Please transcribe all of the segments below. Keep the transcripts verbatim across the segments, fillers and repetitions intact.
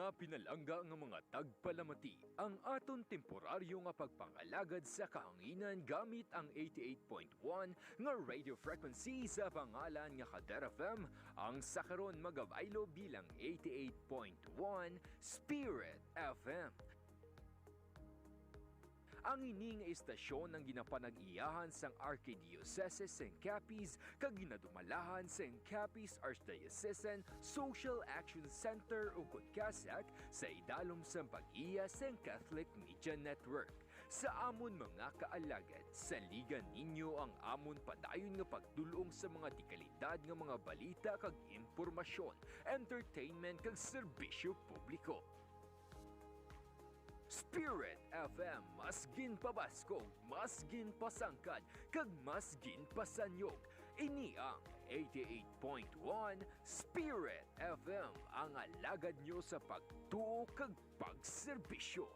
Mga pinalangga nga mga tagpalamati, ang aton temporaryo nga pagpangalagad sa kahanginan gamit ang eighty-eight point one nga radio frequency sa pangalan nga Kader F M, ang sa karon magabaylo bilang eighty-eight point one Spirit F M. Ang ini nga istasyon ang ginapanag-iyahan sang Arkidiocese sang Capiz kag ginadumalahan sang Capiz Archdiocesan Social Action Center, ukon CASAC, sa idalom sang pag-iya sang Catholic Media Network. Sa amon mga kaalagad, saligan ninyo ang amon padayon nga pagdul-ong sa mga dekalidad nga mga balita kag impormasyon, entertainment kag serbisyo publiko. Spirit F M, mas ginpabaskog, mas ginpasangkad, kag mas ginpasanyog. Ini ang eighty-eight point one Spirit F M, ang alagad nyo sa pagtuo kag pagserbisyo.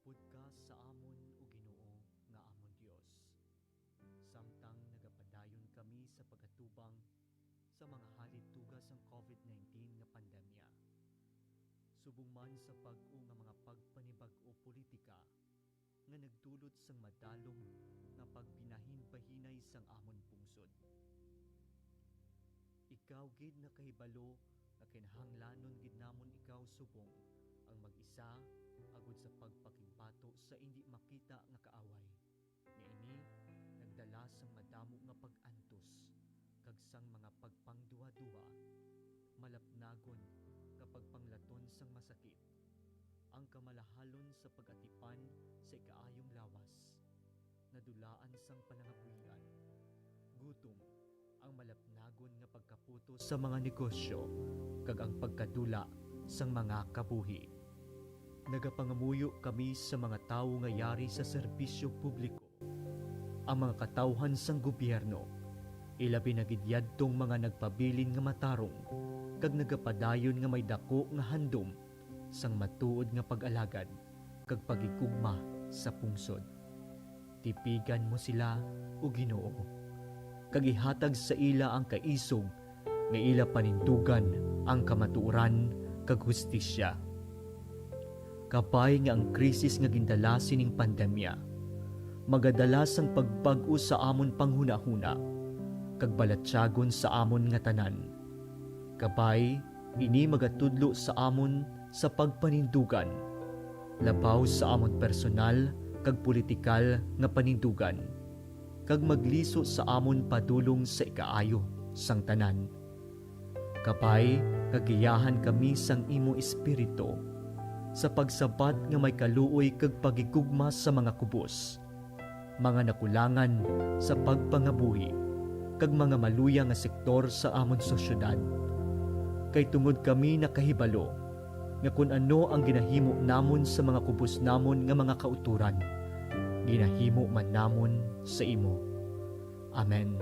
Upod ka sa amon, O Ginoo, nga amon Dios, samtang nagapadayon kami sa pag-atubang sa mga halituga sang covid nineteen nga pandemya, subong man sa bag-o nga mga pagpanibag-o politika nga nagdulot sang madalom nga pagbinahinbahinay sang amon pungsod. Ikaw gid nakahibalo nga kinahanglanon gid namon ikaw subong ang mag-isa agod sa pagpakigbato sa indi makita nga kaaway, nga ini nagdala sang madamo nga pag-antos kag sang mga pagpangduhaduha, malapnagon nga pagpanglaton sang masakit, ang kamalahalon sa pag-atipan sa ikaayong lawas, nadulaan sang palangabuhian, gutom, ang malapnagon nga pagkaputos sa mga negosyo, kag ang pagkadula sang mga kabuhi. Nagapangamuyo kami sa mga tawo nga yari sa serbisyo publiko, ang mga katawhan sang gobyerno, ilabi na gid yadtong mga nagpabilin nga matarong kag nagapadayon nga may daku nga handom sang matuod nga pag-alagad kag paghigugma sa pungsod. Tipigan mo sila, O Ginoo, kag ihatag sa ila ang kaisog nga ila panindugan ang kamatuoran kag hustisya. Kabay nga ang krisis nga gindala sining pandemya magadala sang pagbag-o sa amon panghunahuna kag balatyagon sa amon nga tanan. Kabay, ini magatudlo sa amon sa pagpanindugan, labaw sa amon personal kag politikal nga panindugan, kag magliso sa amon padulong sa ikaayo sang tanan. Kabay nga giyahan kami sang imo Espiritu, sa pagsabat nga may kaluoy kag paghigugma sa mga kubos, mga nakulangan sa pagpangabuhi, kag mga maluya nga sektor sa amon sosyedad. Kay tungod kami nakahibalo nga kon ano ang ginahimo namon sa mga kubos namon nga mga kautoran, ginahimo man namon sa imo. Amen.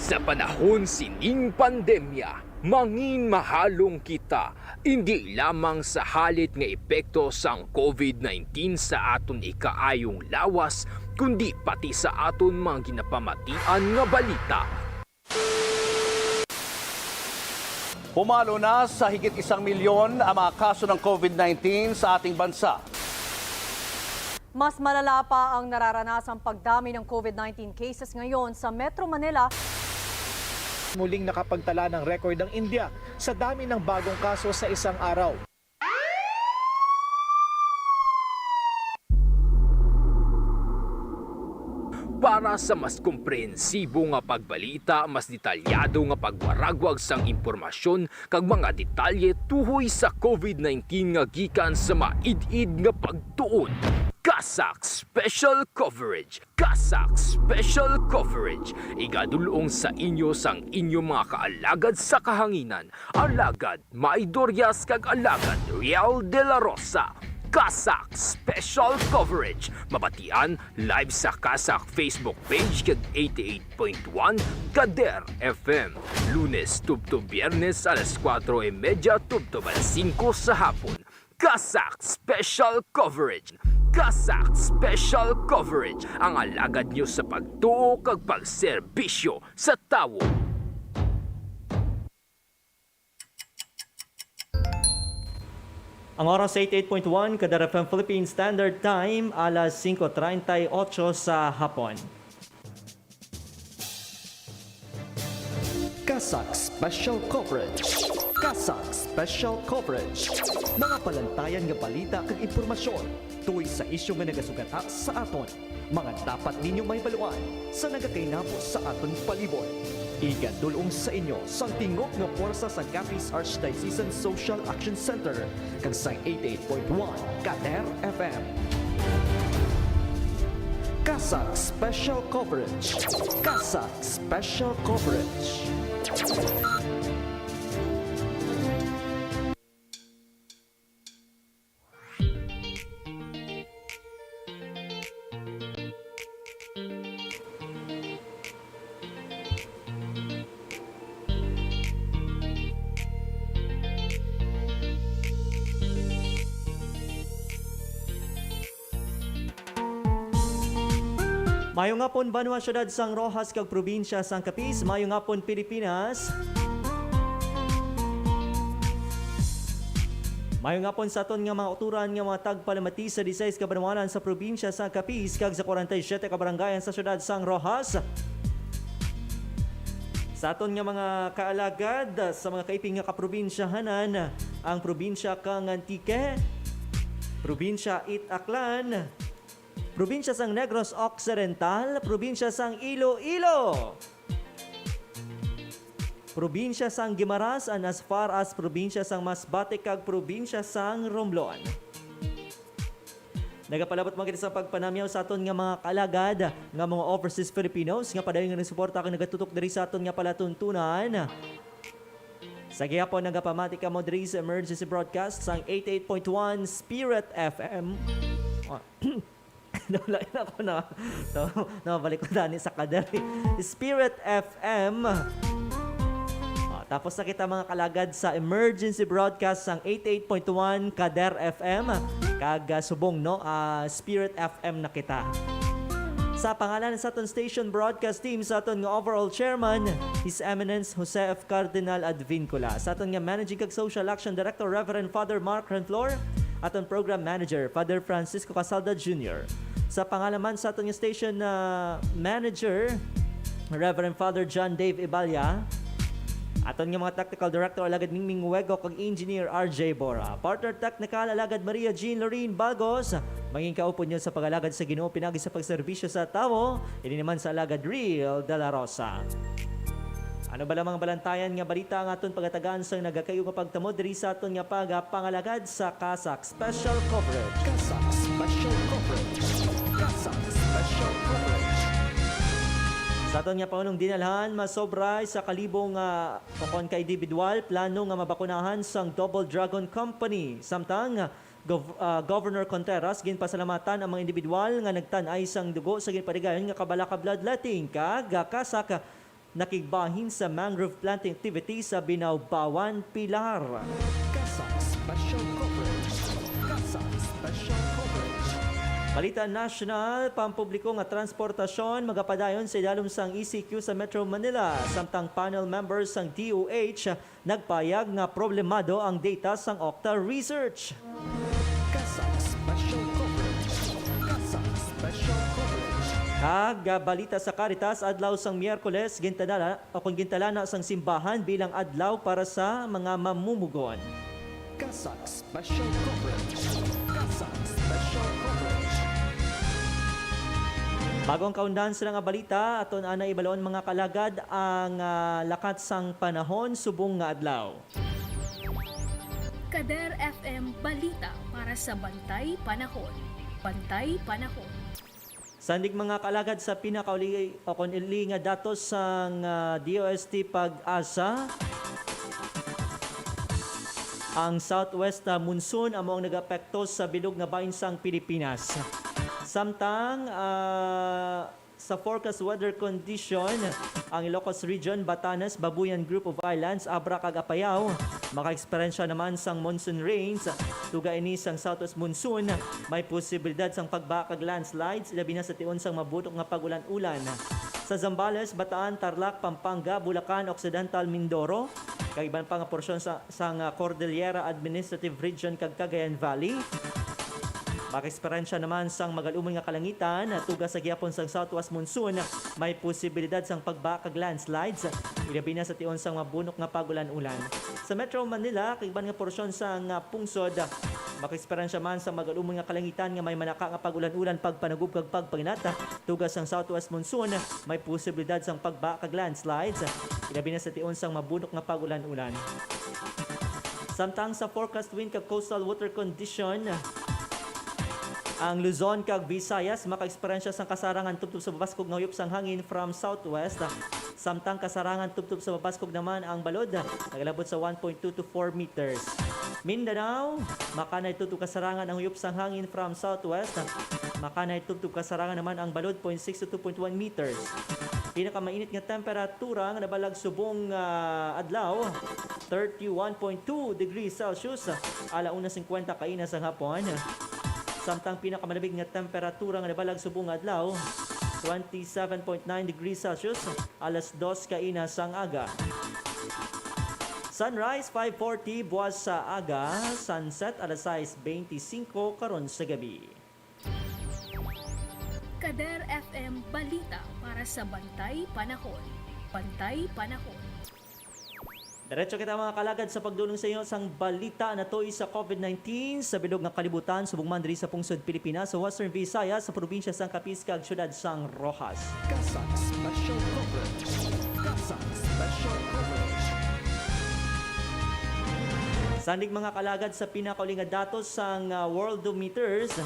Sa panahon sining pandemya, mangin mahalong kita, indi lamang sa halit nga epekto sang covid nineteen sa aton ikaayong lawas, kundi pati sa aton mga ginapamatian nga balita. Pumalo na sa higit isang milyon ang mga kaso ng covid nineteen sa ating bansa. Mas malala pa ang nararanasang pagdami ng covid nineteen cases ngayon sa Metro Manila. Muling nakapagtala ng record ang India sa dami ng bagong kaso sa isang araw. Para sa mas komprehensibo nga pagbalita, mas detalyado nga pagwaragwag sang impormasyon kag mga detalye tuhoy sa covid nineteen nga gikan sa maid-id nga pagtuon, ka CASAC Special Coverage. CASAC Special Coverage. Igadulong sa inyo sang inyo mga kaalagad sa kahanginan. Alagad, May Dorias kag Alagad Riel de la Rosa. CASAC Special Coverage. Mabatian live sa CASAC Facebook page kag eighty-eight point one Kader F M. Lunes tubtob Biyernes alas kuwatro y medya tubtob alas singko sa hapon. CASAC Special Coverage. CASAC Special Coverage, ang alagad niyo sa pagtuo kag pagserbisyo sa tawo. Ang oras, eighty-eight point one Kader F M Philippine Standard Time, alas singko treinta y ocho sa hapon. CASAC Special Coverage. CASAC Special Coverage. Mga palantayan nga balita kag impormasyon tungod sa isyu nga nagasugata sa aton. Mga dapat ninyo mahibaluan sa nagakainabo sa aton palibot. Igadulong sa inyo sang tingog nga pwersa sa Capiz Archdiocesan Social Action Center kag sa eighty-eight point one Kader F M. CASAC Special Coverage. CASAC Special Coverage. Maayong hapon, banwa, siyudad sang Roxas kag probinsya sang Capiz. Maayong hapon, Pilipinas. Maayong hapon sa aton nga mga uturan nga mga tagpalamati sa disayis ka banwanan sa probinsya sang Capiz kag sa kwarenta y siyete ka barangayan sa siyudad sang Roxas. Sa aton nga mga kaalagad sa mga kaiping nga kaprobinsyahanan, ang probinsya kang Antique, probinsya it Aklan, probinsya sang Negros Occidental, probinsya sang Iloilo, probinsya sang Guimaras, and as far as probinsya sang Masbate kag probinsya sang Romblon. Nagapalabot man kita sa pagpanamyaw sa aton nga mga kaalagad nga mga overseas Filipinos nga padayon nga nagsuporta kag nagatutok diri sa aton nga palatuntunan. Sa gihapon, nagapamati kamo diri sa emergency broadcast sang eighty-eight point one Spirit F M. Ah, nawala na ako na, na, nabalik ko dani sa kadali. Spirit F M. Ah, tapos na kita, mga kalagad, sa emergency broadcast sang eighty-eight point one Kader F M. Kag, ah, subong, no, ah, Spirit F M na kita. Sa pangalan sa aton station broadcast team, sa aton nga overall chairman, His Eminence Jose F. Cardinal Advincula, sa aton nga managing kag social action director, Reverend Father Mark Renflor, aton program manager, Father Francisco Casalda Junior, sa pangalan man sa aton nga station, ah, manager, Reverend Father John Dave Ibalya, aton nga mga technical director, Alagad Mingming Wego, kag engineer R J Bora, partner technical, Alagad Maria Jean Lorraine Balgos, mangin kaupod niyo sa pag-alagad sa Ginoo pinagi sa pagserbisyo sa tawo, ini naman sa Alagad Real de la Rosa. Ano bala mga balantayan nga balita ang aton pagatagaan sang nagakaiyo nga pagtamod diri sa aton nga pagapangalagad sa CASAC Special Coverage? CASAC Special Coverage. CASAC Special Coverage. Sa aton nga paunong dinalhan, masobra sa kalibo nga o kon ka individual plano nga mabakunahan sang Double Dragon Company. Samtang Gov-, ah, Governor Contreras, ginpasalamatan ang mga individual nga nagtan-ay sang dugo sa ginpatigayon nga Kabalaka Bloodletting kag, ah, CASAC nakigbahin sa mangrove planting activity sa Binawbawan, Pilar. CASAC Special Coverage. CASAC Special Coverage. Balita nasyonal, pampubliko nga transportasyon magapadayon sa idalom sang E C Q sa Metro Manila, samtang panel members sang D O H nagpahayag nga problemado ang data sang Okta Research. CASAC Special Coverage. CASAC Special Coverage. Kag, ah, balita sa Caritas, adlaw sang Miyerkules, gintalana, o kon gintalana sang simbahan bilang adlaw para sa mga mamumugon. CASAC Special Coverage. CASAC Special Coverage. Bago ang kaundahan sila nga balita, aton ana ibalon, mga kalagad, ang, ah, lakat sang panahon subong nga adlaw. Kader F M Balita para sa Bantay Panahon. Pantay panahon. Sandig mga kaalagad sa pinakauli o kon ili nga datos sang ah, D O S T PAGASA, ang southwest ah, monsoon amo ang nagapekto sa bilog nga bahin sang Pilipinas. Samtang ah, sa forecast weather condition, ang Ilocos Region, Batanes, Babuyan Group of Islands, Abra kag Apayao makaeksperyensya naman sang monsoon rains. Tuga ini sang southwest monsoon, may posibilidad sang pagbaha kag landslides, ilabi na sa tion sang mabunok nga pag-ulan-ulan. Sa Zambales, Bataan, Tarlac, Pampanga, Bulacan, Occidental Mindoro, kag iban pa nga porsyon sa, sang ah, Cordillera Administrative Region kag Cagayan Valley, makaeksperyensya naman sang magalumon nga kalangitan, tuga sa gihapon sang southwest monsoon, may posibilidad sang pagbaha kag landslides, ilabi na sa tion sang mabunok nga pag-ulan-ulan. Sa Metro Manila, kag iban nga porsyon sang ah, pungsod, makaeksperyensya man sang magalumon nga kalangitan nga may manaka nga pag-ulan-ulan, pagpanagub kag pagpanginat, tuga sang southwest monsoon, may posibilidad sang pagbaha kag landslides, ilabi na sa tion sang mabunok nga pag-ulan-ulan. Samtang sa forecast wind kag coastal water condition, ang Luzon kag Visayas makaeksperyensya sang kasarangan tubtob sa mabaskog nga huyop sang hangin from southwest, samtang kasarangan tubtob sa mabaskog naman ang balod, nagalabot sa one point two to four meters. Mindanao, makanay tubtob kasarangan ang huyop sang hangin from southwest, makanay tubtob kasarangan naman ang balod, point six to two point one meters. Pinakamainit nga temperatura nga nabalag subong ah, adlaw, thirty-one point two degrees Celsius, ala una cincuenta kaina sang hapon. Samtang pinakamalabig nga temperatura nga nabalag subong adlaw, twenty-seven point nine degrees Celsius, alas dos kaina sang aga. Sunrise, five forty buwas sa aga, sunset alas sais beintisinko karon sa gabi. Kader F M Balita para sa Bantay Panahon. Bantay Panahon. Diretso kita, mga kalagad, sa pagdulong sa inyo sang balita natoy sa covid nineteen sa bilog nga kalibutan, subong man diri sa pungsod Pilipinas, sa Western Visayas, sa probinsya sang Capiz kag siyudad sang Roxas. CASAC Special Coverage. CASAC Special Coverage. Sandig, mga kalagad, sa pinakauli nga datos sang ah, Worldometers,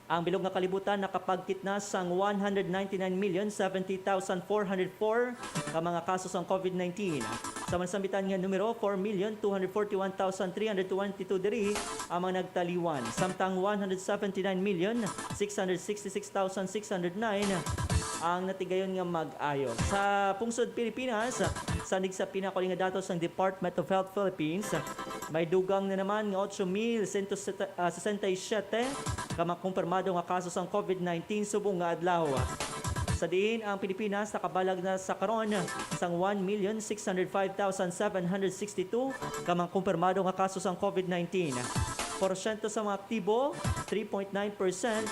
ang bilog nga kalibutan nakapagkit na sang one hundred ninety-nine million seventy thousand four hundred four ka mga kaso sang covid nineteen. Sa masambitan nga numero, four million two hundred forty-one thousand three hundred twenty-two diri ang mga nagtaliwan, samtang one hundred seventy-nine million six hundred sixty-six thousand six hundred nine ang natigayon nga mag-ayo. Sa pungsod Pilipinas, sandig sa pinakauli nga datos sang Department of Health Philippines, may dugang na naman nga otso mil sento sesenta y siete ka mga kumpirmado nga kaso sang covid nineteen subong nga adlaw. Sa diin ang Pilipinas nakabalag na sa karon sang one million six hundred five thousand seven hundred sixty-two ka mga kumpirmado nga kaso sang covid nineteen. Porsyento sa mga aktibo, three point nine percent,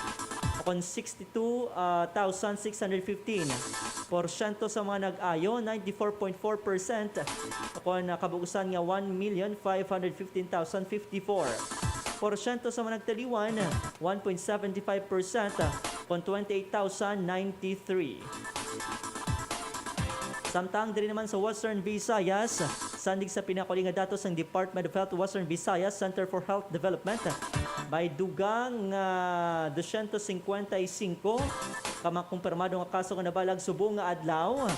o kon sixty-two thousand six hundred fifteen. Porsyento sa mga nag-ayo, ninety-four point four percent, o kon, ah, kabug-usan nga one million five hundred fifteen thousand fifty-four. Porsyento sa mga nagtaliwan, one point seven five percent, kon twenty-eight thousand ninety-three. Samtang diri naman sa Western Visayas, sandig sa pinakauli nga datos sang Department of Health Western Visayas Center for Health Development, may dugang nga dosyentos singkwenta y singko ka mga kumpirmado nga kaso nga nabalag subong nga adlaw.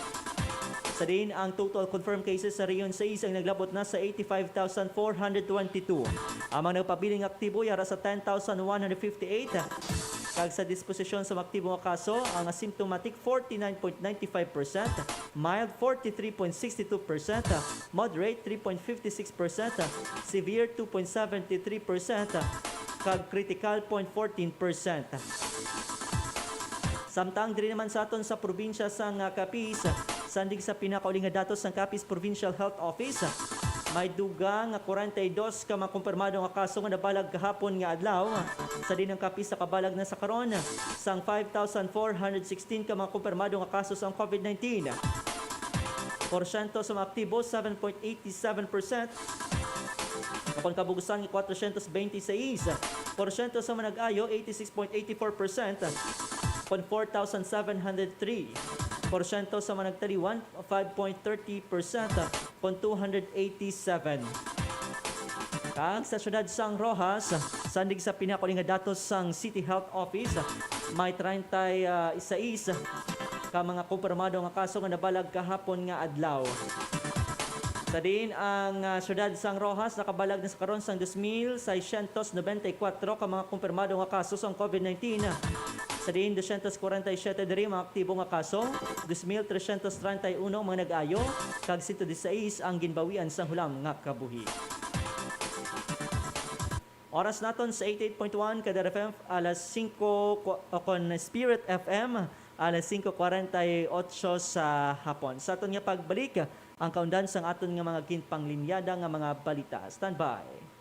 Sa diin ang total confirmed cases sa Region sais ang naglabot na sa eighty-five thousand four hundred twenty-two. Ang mga nagpabiling aktibo yara sa ten thousand one hundred fifty-eight, kag sa disposisyon sa mga aktibo nga kaso, ang asymptomatic forty-nine point nine five percent, mild forty-three point six two percent, moderate three point fifty-six percent, severe two point seventy-three percent, kag critical point fourteen percent. Samtang diri naman sa aton sa probinsya sang Capiz, sandig sa pinakauli nga datos sang Capiz Provincial Health Office, may dugang nga kwarenta y dos ka mga kumpirmado nga kaso nga nabalag kahapon nga adlaw. Sa diin ang Capiz nakabalag na sa karon sang five thousand four hundred sixteen ka mga kumpirmado nga kaso sang covid nineteen. Porsyento sa mga aktibo, seven point eighty-seven percent. Kon kabug-usan nga kwatrosyentos beinti sais. Porsyento sa mga nag-ayo, eighty-six point eighty-four percent. Kon four thousand seven hundred three. Porsyento sa mga nagtaliwan, five point thirty percent. Kon two hundred eighty-seven. Kag sa siyudad sang Roxas, Sandig sa pinakuli nga datos sang City Health Office, may treinta y seis ka mga kumpirmado nga kaso nga nabalag kahapon nga adlaw. Sa diin ang, ah, siyudad sang Roxas nakabalag na sa karon sang dos mil seiscientos noventa y cuatro ka mga kumpirmado nga kaso sang COVID nineteen. Sa diin doscientos cuarenta y siete diri mga aktibo nga kaso, dos mil trescientos treinta y uno ang mga nag-ayo, kag sento disisais ang ginbawian sang hulam nga kabuhi. Oras naton sa eighty-eight point one Kadar F M, alas singko ku-, o kon Spirit F M, alas singko kwarenta y ocho sa hapon. Sa aton nga pagbalik, ang kaundan sang aton nga mga ginpanglinyada nga mga balita. Standby.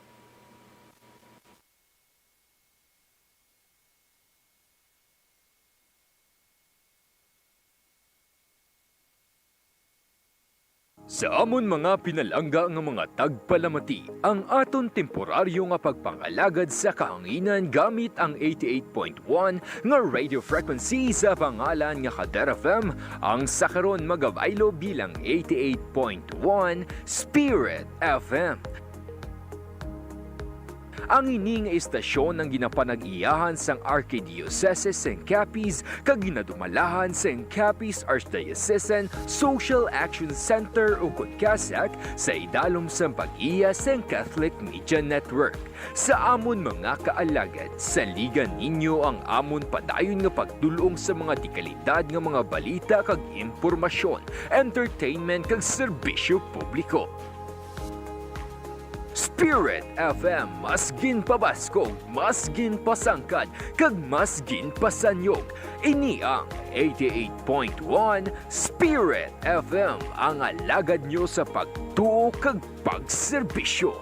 Sa amon mga pinalangga nga mga tagpalamati, ang aton temporaryo nga pagpangalagad sa kahanginan gamit ang eighty-eight point one nga radio frequency sa pangalan nga Kadar F M, ang sa karon magabaylo bilang eighty-eight point one Spirit F M. Ang ini nga istasyon ang ginapanag-iyahan sang Arkidiocese sang Capiz kag ginadumalahan sang Capiz Archdiocesan Social Action Center, ukon CASAC, sa idalom sang pag-iya sang Catholic Media Network. Sa amon mga kaalagad, saligan ninyo ang amon padayon nga pagdul-ong sa mga dekalidad nga mga balita kag impormasyon, entertainment kag serbisyo publiko. Spirit F M, mas ginpabaskog, mas ginpasangkad, kag mas ginpasanyog. Ini ang eighty-eight point one Spirit F M, ang alagad nyo sa pagtuo kag pagserbisyo.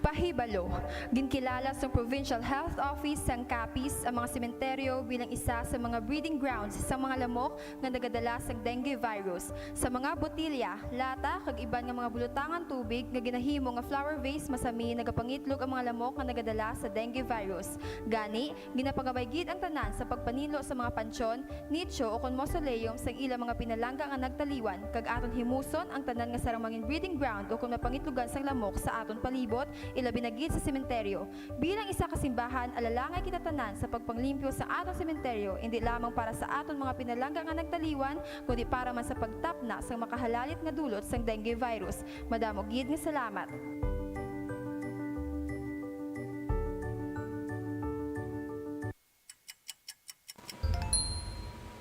Pahibalo, ginkilala sang Provincial Health Office sang Capiz ang mga sementeryo bilang isa sa mga breeding grounds sang mga lamok nga nagadala sang dengue virus. Sa mga botilya, lata, kag iban nga mga bulotangan tubig nga ginahimo nga flower vase, masami nagapangitlog ang mga lamok nga nagadala sa dengue virus. Gani, ginapagabay gid ang tanan sa pagpaninlo sa mga pansyon, nicho, ukon mausoleum sang ilang mga pinalangga nga nagtaliwan, kag aton himuson ang tanan nga sarang mangin breeding ground ukon mapangitlogan sang lamok sa aton palibot, ilabi na gid sa sementeryo. Bilang isa ka simbahan, alalangay kita tanan sa pagpanglimpyo sa aton sementeryo, indi lamang para sa aton mga pinalangga nga nagtaliwan, kundi para man sa pagtapna sang makahalalit nga dulot sang dengue virus. Madamo gid nga salamat.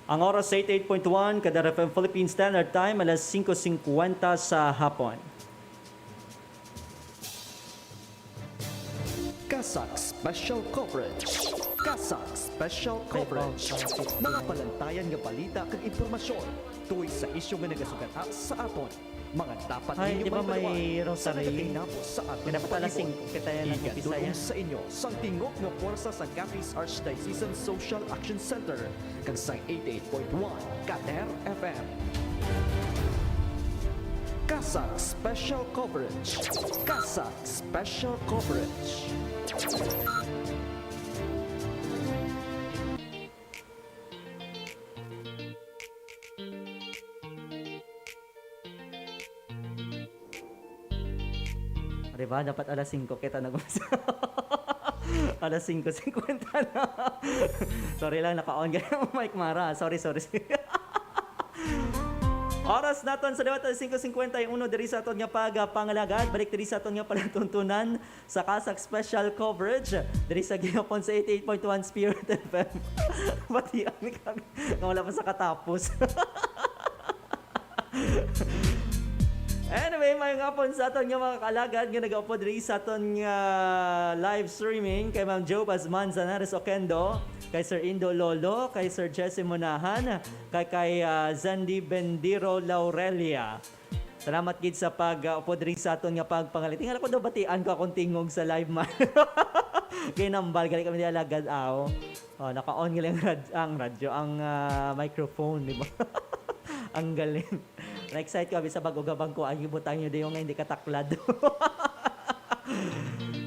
Ang oras sa eighty-eight point one Kadar F M Philippine Standard Time, alas singko singkwenta sa hapon. CASAC Special Coverage. CASAC Special Coverage. Mga palantayan nga balita kag impormasyon tungod sa isyu nga nagasugata sa aton. Mga dapat ninyo mahibaluan sa nagakainabo sa aton palibot. Igadul-ong sa inyo sang tingog nga pwersa sang Capiz Archdiocesan Social Action Center kag sang eighty-eight point one Kader F M. CASAC Special Coverage. CASAC Special Coverage. Diba? Dapat alas singko kita nag-, alas singko singkwenta na. Sorry lang, naka-on kaya ang mic, Mara. Sorry, sorry, sorry. Oras naton sa liwat, alas singko singkwenta y uno diri sa aton nga pagpangalagad. Balik diri sa aton nga palatuntunan sa CASAC Special Coverage diri sa gihapon sa eighty-eight point one Spirit F M. Batian kami nga wala pa sa katapos. Anyway, maayong hapon sa aton nga mga kaalagad nga nagaupod diri sa aton nga live streaming, kay Ma'am Jo Basman Zanares Oquendo, kay Sir Indo Lolo, kay Sir Jesse Monahan, kay, kay, ah, Zandy Bendiro Laurelia. Salamat gid sa pag, ah, upod diri sa aton nga pagpangalit. Tingala ko daw batian ko akong tingog sa live man. Kay nambal gali kami ni alagad, aw. Oh, naka-on gali ang rad-, ang radyo, ang, ah, microphone, di ba? Ang galing. Na-excite ko, abi sa bag-o gabang ko, ay, butang nyo diyo nga hindi kataklad.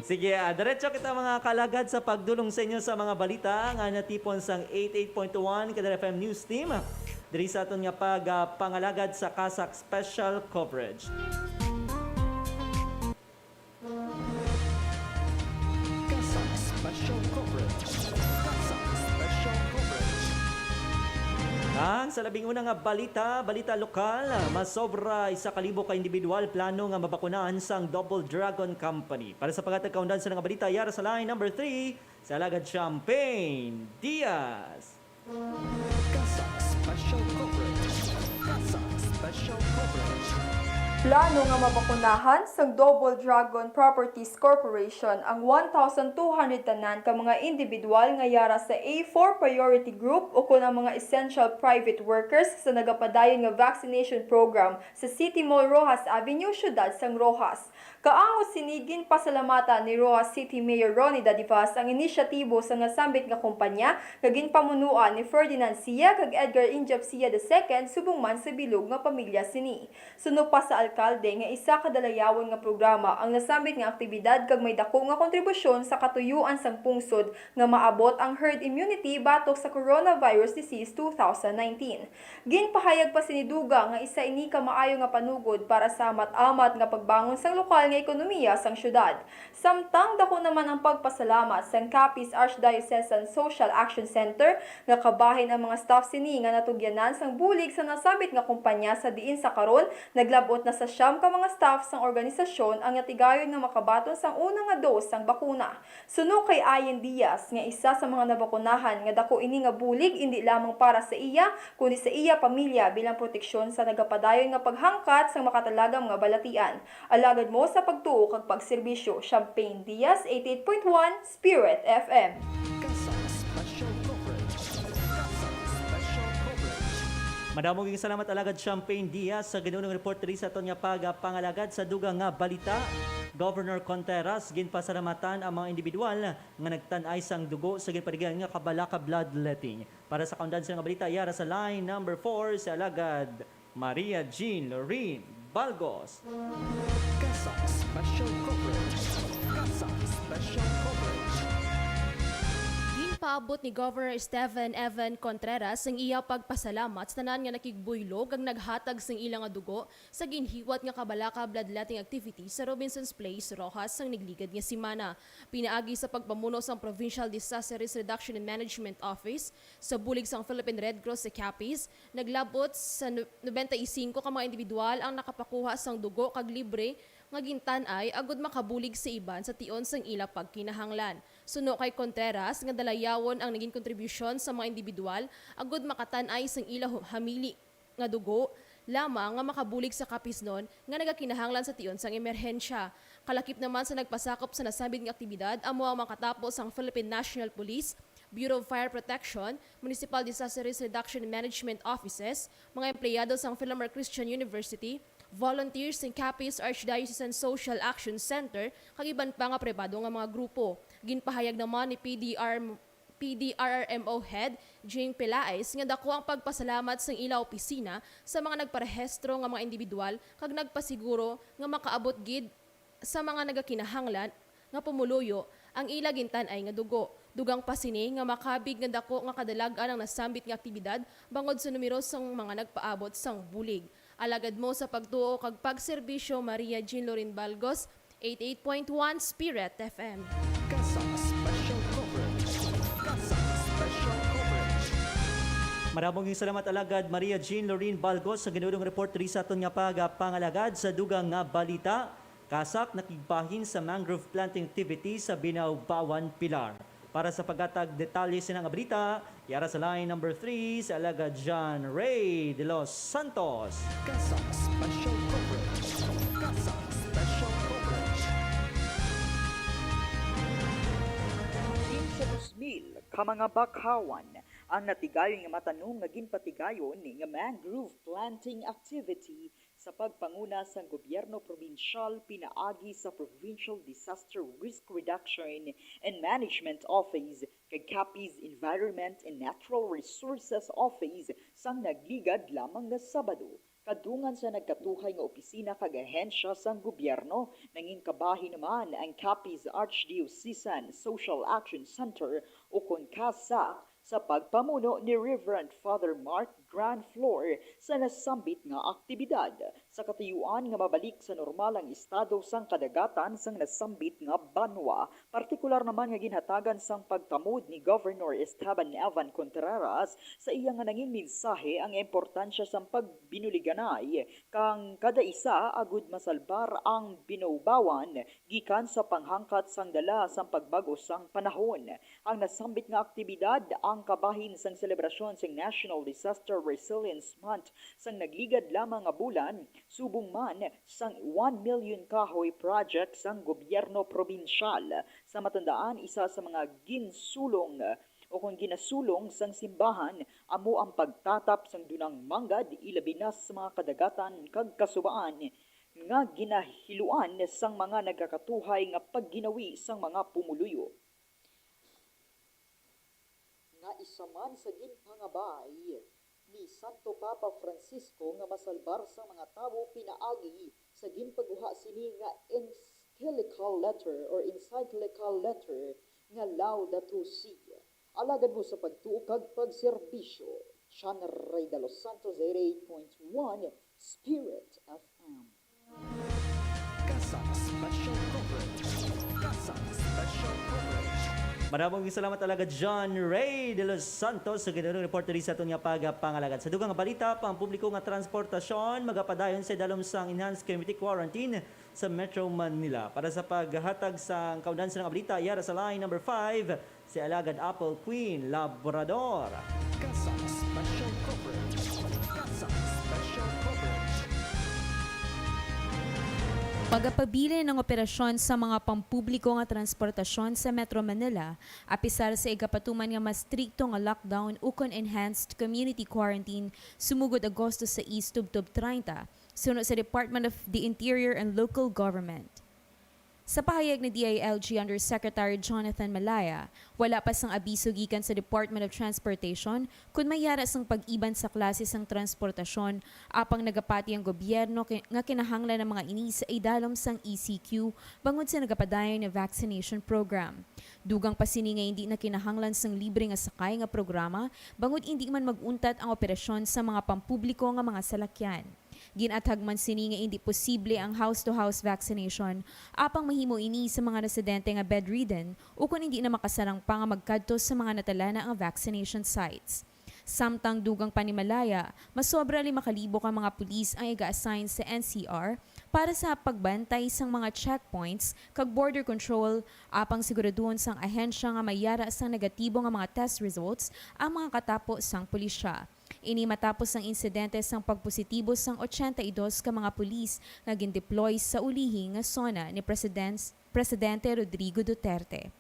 Sige, ah, diretso kita, mga kalagad, sa pagdulong sa inyo sa mga balita nga natipon sang eighty-eight point one Kadar F M News Team. Diri sa aton nga pag, ah, pangalagad sa CASAC Special Coverage. Ang sa labing una nga balita, balita lokal, masobra isa ka libo ka individual plano nga mabakunahan sang Double Dragon Company. Para sa paghatag kaundan sa nga balita, yara sa line number three, sa Alagad Champagne Diaz. CASAC Special Coverage. CASAC Special Coverage. Plano nga mabakunahan sang Double Dragon Properties Corporation ang one thousand two hundred tanan ka mga individual nga yara sa A four priority group ukon ang mga essential private workers sa nagapadayon nga vaccination program sa City Mall, Roxas Avenue, Siyudad sang Roxas. Kaangod sini, ginpasalamatan ni Roxas City Mayor Ronnie Dadivas ang inisyatibo sa nasambit nga kumpanya nga ginpamunuan ni Ferdinand Sia kag Edgar Injap Sia the second, subong man sa bilog nga pamilya sini. Suno pa sa alkalde nga isa ka dalayawon nga programa ang nasambit nga aktibidad kag may dako nga kontribusyon sa katuyuan sang pungsod nga maabot ang herd immunity batok sa coronavirus disease two thousand nineteen. Ginpahayag pa sini dugang nga isa ini ka maayo nga panugod para sa amat-amat nga pagbangon sang lokal nga ekonomiya sang siyudad. Samtang dako naman ang pagpasalamat sang Capiz Archdiocesan Social Action Center nga kabahin ang mga staff sini nga natugyanan sang bulig sa nasambit nga kumpanya, sa diin sa karon naglab-ot na sa siyam ka mga staff sang organisasyon ang natigayon nga makabaton sang una nga dose sang bakuna. Suno kay Ayen Diaz, nga isa sa mga nabakunahan, nga dako ini nga bulig indi lamang para sa iya, kundi sa iya pamilya bilang proteksyon sa nagapadayon nga paghangkat sang makatalagam nga balatian. Alagad mo sa pagtuo kag pagserbisyo. Champagne Diaz, eighty-eight point one Spirit F M. CASAC Special Coverage. CASAC Special Coverage. Madamo nga salamat, Alagad Champagne Diaz, sa ginunong report diri sa aton nga pagpangalagad. Sa dugang nga balita, Governor Contreras, ginpasalamatan ang mga individual nga nagtan-ay sang dugo sa ginpatigayon nga Kabalaka Bloodletting. Para sa kaundan sa nga balita, yara sa line number four, si Alagad Maria Jean Lorraine Balgos. CASAC Special Coverage. CASAC Special Coverage. Ginpaabot ni Governor Stephen Evan Contreras ang iya pagpasalamat sa tanan nga nakigbuylo kag naghatag sang ila nga dugo sa ginhiwat nga Kabalaka Bloodletting activity sa Robinson's Place, Roxas, sang nagligad nga semana. Pinaagi sa pagpamuno sang Provincial Disaster Risk Reduction and Management Office, sa bulig sang Philippine Red Cross sa Capiz, naglab-ot sa no-, nobenta y singko ka mga individual ang nakapakuha sang dugo kag libre nga gintan-ay agud makabulig sa iban sa tion sang ila pagkinahanglan. Suno kay Contreras, nga dalayawon ang naging kontribusyon sa mga individual agud makatan-ay sang ila hu-, hamili nga dugo lamang nga makabulig sa Capiznon nga nagakinahanglan sa tion sang emerhensya. Kalakip naman sa nagpasakop sa nasambit nga aktibidad amo ang mga katapo sang Philippine National Police, Bureau of Fire Protection, Municipal Disaster Risk Reduction and Management Offices, mga empleyado sang Filamar Christian University, volunteers sang Capiz Archdiocesan Social Action Center, kag iban pa nga pribado nga mga grupo. Ginpahayag naman ni P D R, P D R R M O Head Jing Pelaez nga dako ang pagpasalamat sang ila opisina sa mga nagparehistro nga mga individual kag nagpasiguro nga makaabot gid sa mga nagakinahanglan nga pumuluyo ang ila gintan-ay nga dugo. Dugang pa sini nga makabig nga dako nga kadalag-an ang nasambit nga aktibidad bangod sa numero sang mga nagpaabot sang bulig. Alagad mo sa pagtuo kag pagserbisyo, Maria Jean Lorin Balgos, eighty-eight point one Spirit F M. CASAC Special Coverage. CASAC Special Coverage. Maramong salamat, Alagad Maria Jean Lorin Balgos, sa ginunong report diri sa aton nga pagapangalagad. Sa dugang nga balita, CASAC nakigbahin sa mangrove planting activity sa Binaubawan, Pilar. Para sa paghatag detalye sa nga balita, yara sa line number three, si Alagad John Ray de los Santos. CASAC Special Coverage. CASAC Special Coverage. Kinse dos mil ka mga bakhawan ang natigayon nga matanom nga ginpatigayon nga mangrove planting activity sa pagpanguna sang gobyerno probinsyal pinaagi sa Provincial Disaster Risk Reduction and Management Office kag Capiz Environment and Natural Resources Office sang nagligad lamang nga Sabado. Kadungan sa nagkatuhay nga opisina kag ahensya sang gobyerno, nangin kabahin naman ang Capiz Archdiocesan Social Action Center, ukon CASAC, sa pagpamuno ni Reverend Father Mark ground floor sa nasambit nga aktibidad, sa katuyuan nga mabalik sa normal ang estado sang kadagatan sang nasambit nga banwa, partikular naman nga ginhatagan sang pagtamod ni Governor Esteban Evan Contreras sa iya nga nangin mensahe ang importansya sang pagbinuliganay kang kada isa agud masalbar ang binawbawan gikan sa panghangkat sang dala sang pagbag-o sang panahon. Ang nasambit nga aktibidad ang kabahin sang selebrasyon sang National Disaster Resilience Month sang nagligad lamang nga bulan, subong man sang one million kahoy project sang gobyerno probinsyal. Sa matandaan, isa sa mga ginsulong o kung ginasulong sang simbahan amo ang pagtatap sang dunang manggad, ilabi na sa mga kadagatan kag kasubaan nga ginahiluan sang mga nagakatuhay nga pagginawi sang mga pumuluyo. Nga isa man sa ginpangabay ni Santo Papa Francisco nga masalbar sang mga tawo pinaagi sa ginpaguha sini nga encyclical letter or encyclical letter nga Laudato Si. Alagad mo sa pagtuo kag pagserbisyo. Chan Rey de los Santos, eighty-eight point one Spirit F M. Kasang Special Coverage. Kasang Special Coverage. Maraming salamat talaga, John Ray de los Santos, sa ginunong report diri sa aton nga pagpangalagad. Sa dugang nga balita, pampubliko nga transportasyon magapadayon sa idalom sang enhanced community quarantine sa Metro Manila. Para sa paghatag sa kaundan sa nga balita, yara sa line number five, si Alagad Apple Queen Labrador. Kasang Special Coverage. Kasang Special Coverage. Pagapabilin ang operasyon sa mga pampubliko nga transportasyon sa Metro Manila, apisar sa igapatuman nga mas strikto nga lockdown ukon enhanced community quarantine sumugod Agosto sais tubtob treinta, suno sa Department of the Interior and Local Government. Sa pahayag ni D I L G Undersecretary Jonathan Malaya, wala pa sang abiso gikan sa Department of Transportation kun may yara sang pag-iban sa klase sang transportasyon, apang nagapati ang gobyerno ki-, nga kinahanglan ang mga ini sa idalom sang E C Q bangod sa nagapadayon nga vaccination program. Dugang pa sini nga indi na kinahanglan sang libre nga sakay nga programa bangod indi man mag-untat ang operasyon sa mga pampubliko nga mga salakyan. Gin-athag man sini nga indi posible ang house-to-house vaccination, apang mahimo ini sa mga residente nga bedridden ukon indi na makasarang pa nga magkadto sa mga natalana nga vaccination sites. Samtang dugang pa ni Malaya, masobra lima ka libo ka mga pulis ang iga-assign sa N C R para sa pagbantay sang mga checkpoints kag border control, apang siguraduhon sang ahensya nga may yara sang negatibo nga mga test results ang mga katapo sang pulisya. Ini matapos ang insidente sang pagpositibo sang ochenta y dos ka mga pulis nga gindeploy sa ulihi nga SONA ni Presidens-, Presidente Rodrigo Duterte.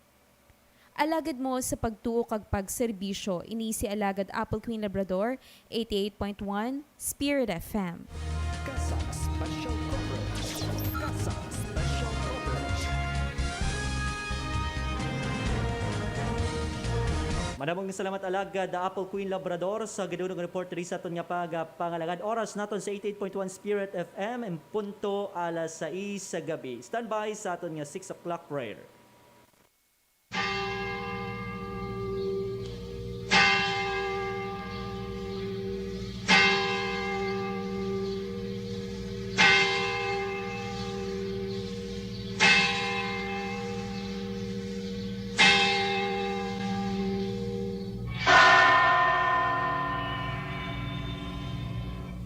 Alagad mo sa pagtuo kag pagserbisyo, ini si Alagad Apple Queen Labrador, eighty-eight point one Spirit F M. Kasang Special Coverage. Kasang Special Coverage. Madamong salamat, Alagad Apple Queen Labrador, sa gadunong report diri sa aton nga pagpangalagad. Oras naton sa eighty-eight point one Spirit F M, en punto alas sais sa gabi. Standby sa aton nga six o'clock prayer.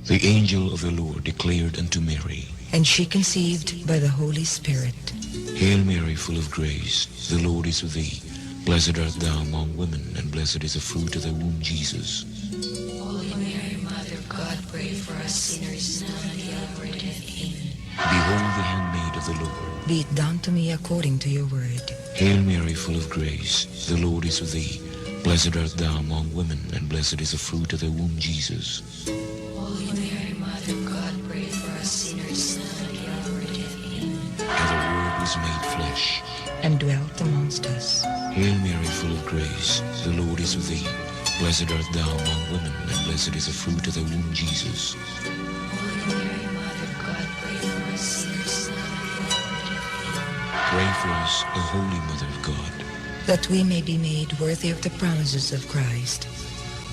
The angel of the Lord declared unto Mary, And she conceived by the Holy Spirit. Hail Mary, full of grace, the Lord is with thee. Blessed art thou among women, and blessed is the fruit of thy womb, Jesus. Holy Mary, Mother of God, pray for us sinners, now and at the hour of death. Amen. Behold the handmaid of the Lord. Be it done to me according to your word. Hail Mary, full of grace, the Lord is with thee. Blessed art thou among women, and blessed is the fruit of thy womb, Jesus. Holy Mary, Mother of God, pray for us sinners, now and at the hour of death. Amen. And the Word was made flesh. And dwelt amongst us. Hail Mary, full of grace, the Lord is with thee. Blessed art thou among women, and blessed is the fruit of thy womb, Jesus. Holy Mary, Mother of God, pray for us sinners, now and at the hour of death. Amen. Pray for us, O Holy Mother of God. That we may be made worthy of the promises of Christ.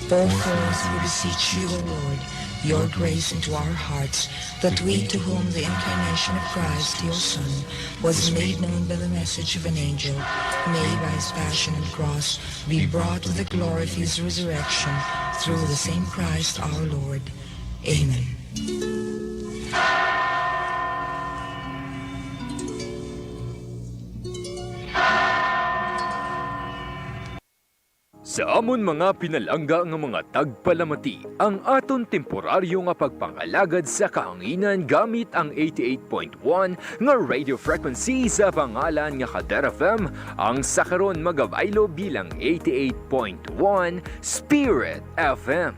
Pour forth, we beseech you, O Lord, your grace into our hearts, that we, to whom the incarnation of Christ, your Son, was made known by the message of an angel, may by his passion and cross be brought to the glory of his resurrection, through the same Christ our Lord. Amen. Sa amon mga pinalangga nga mga tagpalamati, ang aton temporaryo nga pagpangalagad sa kahanginan gamit ang eighty-eight point one nga radio frequency sa pangalan nga Kader F M, ang sa karon magabaylo bilang eighty-eight point one Spirit F M.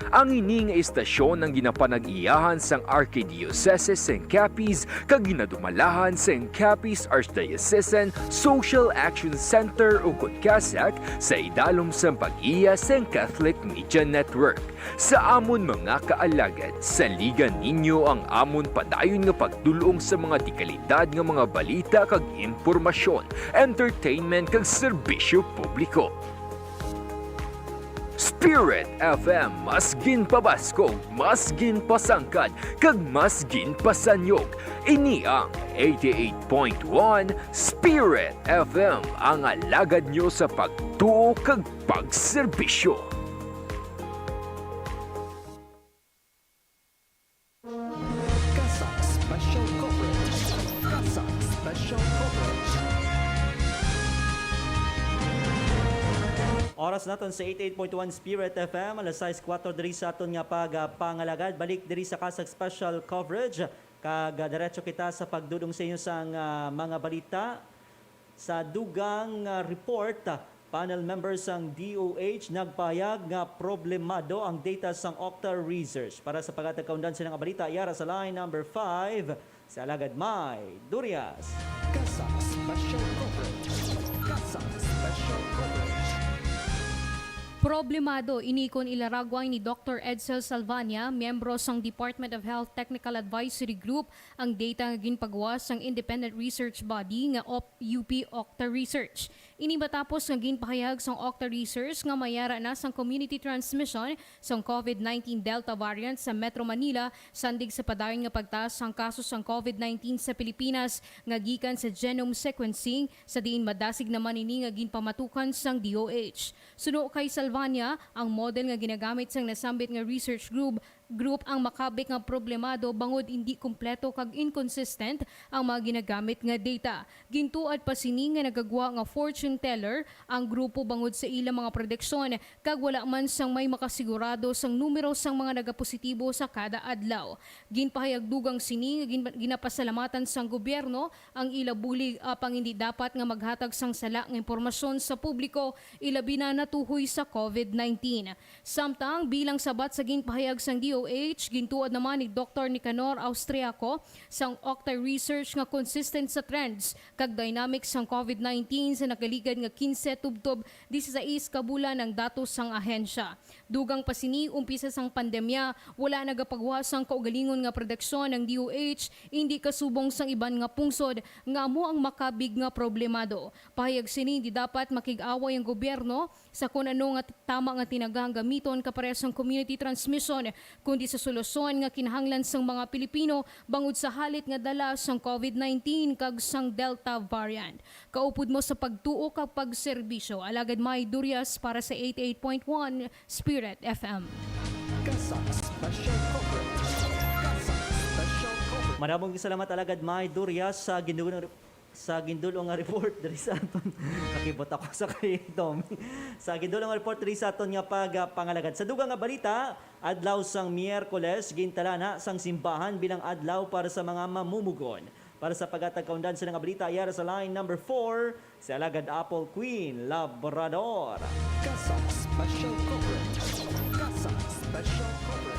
Ang ini nga istasyon ang ginapanag-iyahan sang Arkidiyosesis sang Capiz kag ginadumalahan sang Capiz Archdiocesan Social Action Center, ukon CASAC, sa idalom sang pag-iya sang Catholic Media Network. Sa amon mga kaalagad, saligan ninyo ang amon padayon nga pagdul-ong sa mga dekalidad nga mga balita kag impormasyon, entertainment kag serbisyo publiko. Spirit F M, mas ginpabaskog, mas ginpasangkad, kag mas ginpasanyog. Ini ang eighty-eight point one Spirit F M, ang alagad nyo sa pagtuo kag pagserbisyo. CASAC Special Coverage. CASAC Special Coverage. Oras naton sa eighty-eight point one Spirit F M, alas sais kuwatro diri sa aton nga pagpangalagad. Balik diri sa CASAC Special Coverage, kag ah, diretso kita sa pagdul-ong sa inyo sang ah, mga balita. Sa dugang ah, report, panel member sang D O H nagpahayag nga problemado ang data sang Octa Research. Para sa paghatag kaundan sa mga balita, yara sa line number five, si Alagad May Durias. CASAC Special Coverage. CASAC Special Coverage. Problemado ini kon ilaragway ni Doktor Edsel Salvania, miyembro sang Department of Health Technical Advisory Group, ang data nga ginpagawa sang independent research body nga op U P Octa Research. Ini matapos nga ginpahayag sang Octa Research nga may ara na sang community transmission sang COVID nineteen Delta variant sa Metro Manila, sandig sa padayon nga pagtaas sang kaso sang COVID nineteen sa Pilipinas nga gikan sa genome sequencing, sa diin madasig naman ini nga ginpamatukan sang D O H. Suno kay Salvania, ang model nga ginagamit sang nasambit nga research group, group ang makabig nga problemado bangod indi kompleto kag inconsistent ang mga ginagamit nga data. Gintuad pa sini nga nagagwa nga fortune teller ang grupo bangod sa ila mga prediksyon, kag wala man sang may makasigurado sang numero sang mga nagapositibo sa kada adlaw. Ginpahayag dugang sini nga gin- ginapasalamatan sang gobyerno ang ila bulig, apang indi dapat nga maghatag sang sala nga impormasyon sa publiko, ilabi na natuhoy sa COVID nineteen. Samtang bilang sabat sa ginpahayag sang D O H, gintuod naman ni Doktor Nicanor Austriaco sang Octa Research nga consistent sa trends kag dynamics sang COVID nineteen sa nakaligad nga kinse tubtob disisais ka bulan ang datos sang ahensya. Dugang pa sini, umpisa sang pandemya, wala nagapagawa sang kaugalingon nga prediksyon ang D O H, indi kasubong sang iban nga pungsod nga amo ang makabig nga problemado. Pahayag sini, hindi dapat makig-away ang gobyerno sa kon ano nga tama nga tinaga ang gamiton kapareha sang community transmission, kundi sa solusyon nga kinahanglan sang mga Pilipino bangod sa halit nga dala sang COVID nineteen kag sang Delta variant. Kaupod mo sa pagtuo kag pagserbisyo, Alagad May Durias para sa eighty-eight point one Spirit F M. CASAC Special Coverage. CASAC Special Coverage. Maramong salamat, Alagad May Durias, sa gindulong sa gindulong nga report diri sa aton. Nakibot ako sa kay Tommy. Sa gindulong nga report diri sa aton nga pagpangalagad. Sa dugang nga balita, adlaw sang Miyerkules, gintalana sang simbahan bilang adlaw para sa mga mamumugon. Para sa paghatag kaundan sa nga balita, yara sa line number four, si Alagad Apple Queen Labrador. CASAC Special Coverage. CASAC Special Coverage.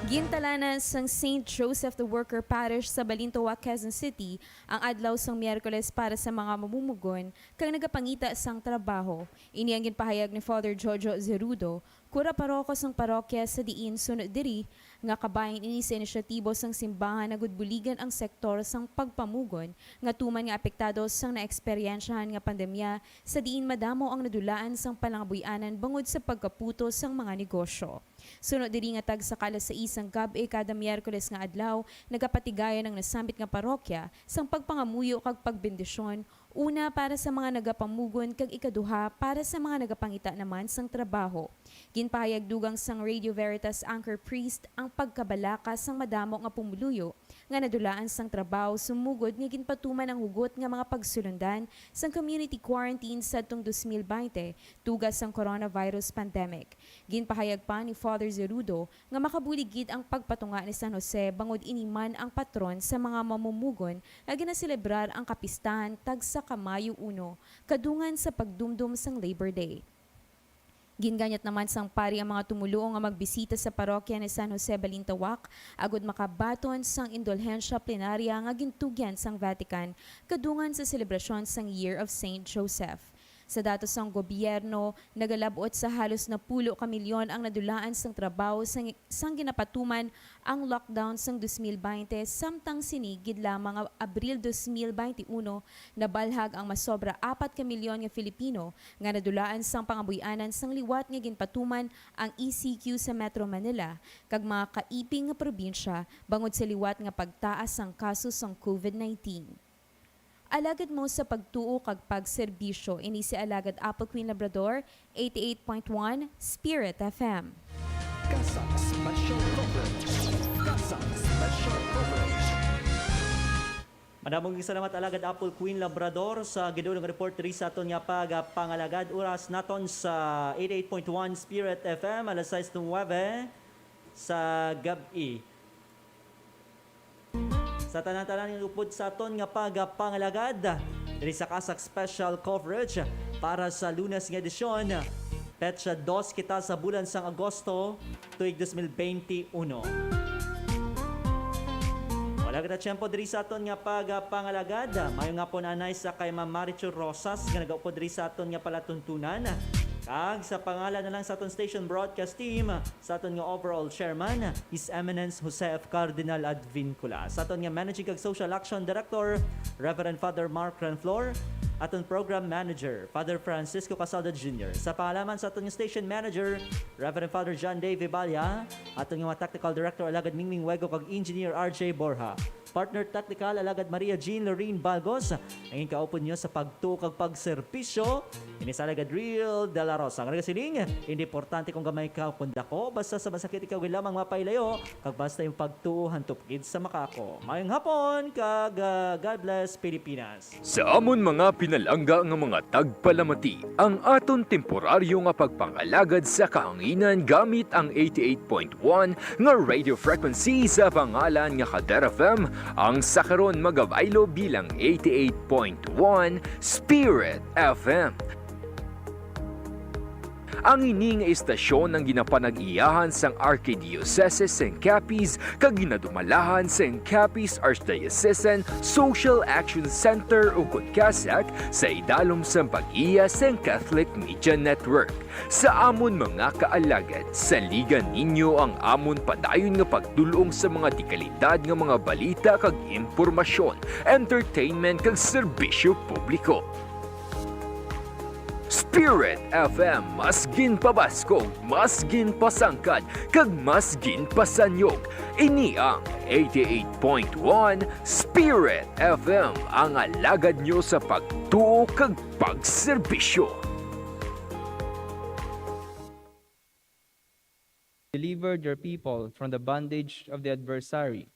Gintalanan sang Saint Joseph the Worker Parish sa Balintawak, Quezon City, ang adlaw sang Miyerkules para sa mga mamumugon kag nagapangita sang trabaho. Ini ang ginpahayag ni Father Jojo Zerudo, kura paroko sang parokya sa diin sunod diri nga kabahin ini sa inisyatibo sang simbahan agud buligan ang sektor sang pagpamugon nga tuman nga apektado sang naeksperyensyahan nga pandemya, sa diin madamo ang nadulaan sang palangabuy-anan bangod sa pagkaputos sang mga negosyo. Suno diri nga tag sa alas sais sang gab-i kada Miyerkules nga adlaw, nagapatigayon ang nasambit nga parokya sang pagpangamuyo kag pagbendisyon, una para sa mga nagapamugon kag ikaduha para sa mga nagapangita naman sang trabaho. Ginpahayag dugang sang Radio Veritas anchor priest ang pagkabalaka sang madamo nga pumuluyo nga nadulaan sang trabaho sumugod nga ginpatuman ang hugot nga mga pagsulundan sang community quarantine sadtong dos mil baynte tuga sang coronavirus pandemic. Ginpahayag pa ni Father Zerudo nga makabulig gid ang pagpatunga ni San Jose bangod ini man ang patron sa mga mamumugon nga ginaselebrar ang kapistahan tagsa ka Mayo uno, kadungan sa pagdumdom sang Labor Day. Ginganyat naman sang pari ang mga tumoluo nga magbisita sa parokya ni San Jose Balintawak agud makabaton sang indulhensya plenarya nga gintugyan sang Vatican kadungan sa selebrasyon sang Year of Saint Joseph. Sa datos sang gobyerno, nagalab-ot sa halos napulo ka milyon ang nadulaan sang trabaho sang, sang ginapatuman ang lockdown sang dos mil baynte, samtang sini gid lamang nga Abril dos mil baynte uno, nabalhag ang masobra apat ka milyon nga Filipino nga nadulaan sang pangabuy-anan sang liwat nga ginpatuman ang E C Q sa Metro Manila kag mga kaiping nga probinsya bangod sa liwat nga pagtaas sang kaso sang COVID nineteen. Alagad mo sa pagtuo kag pagserbisyo, ini si Alagad Apple Queen Labrador, eighty-eight point one Spirit F M. CASAC Special Coverage. CASAC Special Coverage. Madamong salamat, Alagad Apple Queen Labrador, sa giduol nga report diri sa aton nga pagpangalagad. Oras naton sa eighty-eight point one Spirit F M, alas sais nuwebe sa gab-i. Sa tanan-tanan nga upod sa aton nga pagpangalagad diri sa CASAC Special Coverage para sa Lunes nga edisyon, petsa dos kita sa bulan sang Agosto, tuig dos mil benti uno. Wala kita tiyempo diri sa aton nga pagpangalagad. Maayong hapon anay sa kay Ma'am Marichu Rosas nga nagaupod diri sa aton nga palatuntunan. Kag sa pangalan na lang sa aton station broadcast team, sa aton nga overall chairman, His Eminence Jose F. Cardinal Advincula, sa aton nga managing kag social action director, Reverend Father Mark Renflor, aton program manager, Father Francisco Casalda Junior, sa pangalaman sa aton nga station manager, Reverend Father John Dave Iballa, aton nga mga technical director, Alagad Mingming Wego, kag engineer R J Borja. Partner technical, Alagad Maria Jean Lorraine Balgos, ang ikaupod nyo sa pagtuo kag pagserbisyo. Ini sa Alagad Real de la Rosa nga nagasiling, hindi importante kung gamay ka o kung dako, basta sa masakit ikaw lamang mapailayo, kag basta yung pagtuo hantop gid sa makaako. Mayong hapon, kag ah, God bless Pilipinas. Sa amon mga pinalangga nga mga tagpalamati, ang aton temporaryo nga pagpangalagad sa kahanginan gamit ang eighty-eight point one nga radio frequency sa pangalan nga Kader F M, ang sa karon magabaylo bilang eighty-eight point one Spirit F M. Ang ini nga istasyon ang ginapanag-iyahan sang Arkidiocese sang Capiz kag ginadumalahan sang Capiz Archdiocesan Social Action Center, ukon CASAC, sa idalom sang pag-iya sang Catholic Media Network. Sa amon mga kaalagad, saligan ninyo ang amon padayon nga pagdul-ong sa mga dekalidad nga mga balita kag impormasyon, entertainment kag serbisyo publiko. Spirit F M, mas ginpabaskog, mas ginpasangkad, kag mas ginpasanyog. Ini ang eighty-eight point one Spirit F M, ang alagad nyo sa pagtuo kag pagserbisyo. Delivered your people from the bondage of the adversary.